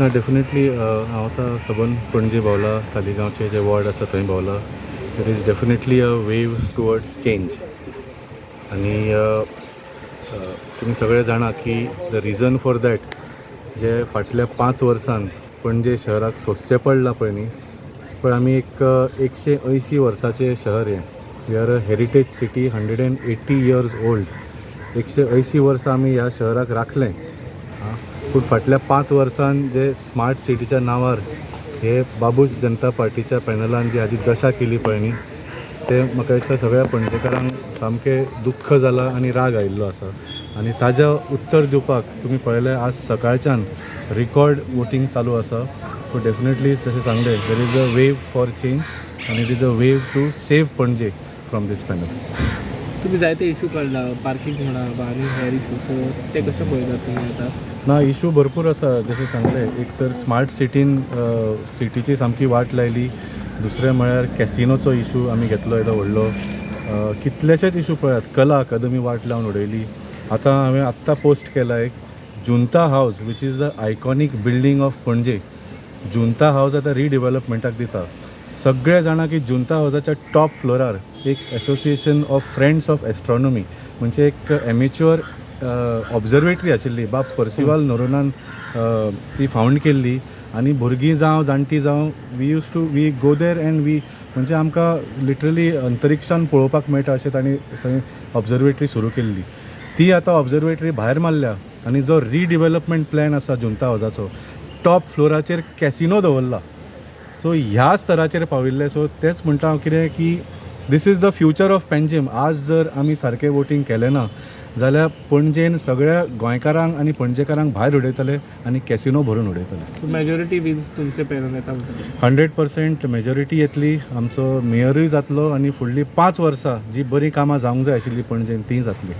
ना, डेफिनेटली. हांव आतां सबंद पणजे भोंवला, तालिगांवचे जे वॉर्ड आसा थंय भोंवला. There is definitely a wave towards change. आनी तुमी सगळे जाणा की the reason for that, जे फाटल्या 5 वर्सान पणजे शहराक सोंसचें पडलां पळय न्ही, पळय आमी एक 180 वर्साचें शहर हें. We are a heritage city, 180 years old. 180 वर्सां आमी ह्या शहराक राखलें आं. पूण फाटल्या 5 वर्सान जे स्मार्ट सिटीच्या नांवार हे बाबूश जनता पार्टीच्या पॅनलान जी हाजी दशा केली पळय न्ही, तें म्हाका दिसता सगळ्या पणजेकारांक सामकें दुख्ख जालां आनी राग आयिल्लो आसा. आनी ताज्या उत्तर दिवपाक तुमी पळयलें, आज सकाळच्यान रिकॉर्ड वोटींग चालू आसा. सो डेफिनेटली, जशें सांगलें, there is a wave for change आनी it is a wave to save Panaji from this panel. तुम्ही जायते इशू काडला, पार्किंग म्हणा वा आनी हेर इशू, सो ते कशें पळयतात तुमी आतां? ना, इशू भरपूर आसा. जशें सांगलें, एक तर स्मार्ट सिटीन सिटीची सामकी वाट लायली. दुसरें म्हळ्यार कॅसिनोचो इशू आमी घेतलो येदो व्हडलो. कितलेशेच इशू पळयात, कला अकादमी वाट लावन उडयली. आतां हांवें आत्तां पोस्ट केला एक, Junta House, which is the iconic building of Panaji, Junta House आतां रिडिवेलपमेंटाक दिता. सगळे जाणा की जुंता हावजाच्या टॉप फ्लोरार एक Association of Friends of Astronomy, म्हणजे एक एमेच्युअर ऑब्जर्वेटरी आशिल्ली. बाब पर्सिवाल नोरोनान ती फावंड केल्ली आनी भुरगीं जावं, जाणटीं जावं, we used to we go there and we म्हणजे आमकां लिटरली अंतरिक्षान पळोवपाक मेळटा अशें तांणी थंय ऑब्जर्वेटरी सुरू केल्ली. ती आतां ऑब्जर्वेटरी भायर मारल्या आनी जो रिडिवेलपमेंट प्लॅन आसा जुंता हावजाचो, टॉप फ्लोराचेर कॅसिनो दवरला. सो ह्या स्तराचेर पाविल्ले. सो तेंच म्हणटा हांव कितें की this is the future of Panjim. आज जर आमी सारकें वोटींग केलें ना जाल्यार पणजेन सगळ्या गोंयकारांक आनी पणजेकारांक भायर उडयतले आनी कॅसिनो भरून उडयतले. सो मेजॉरिटी विन्स तुमचे पॅनल येता म्हणटा? 100% मेजॉरिटी येतली. आमचो मेयरूय जातलो आनी फुडलीं 5 वर्सां जी बरीं कामां जावंक जाय आशिल्लीं पणजेन, तीं जातलीं.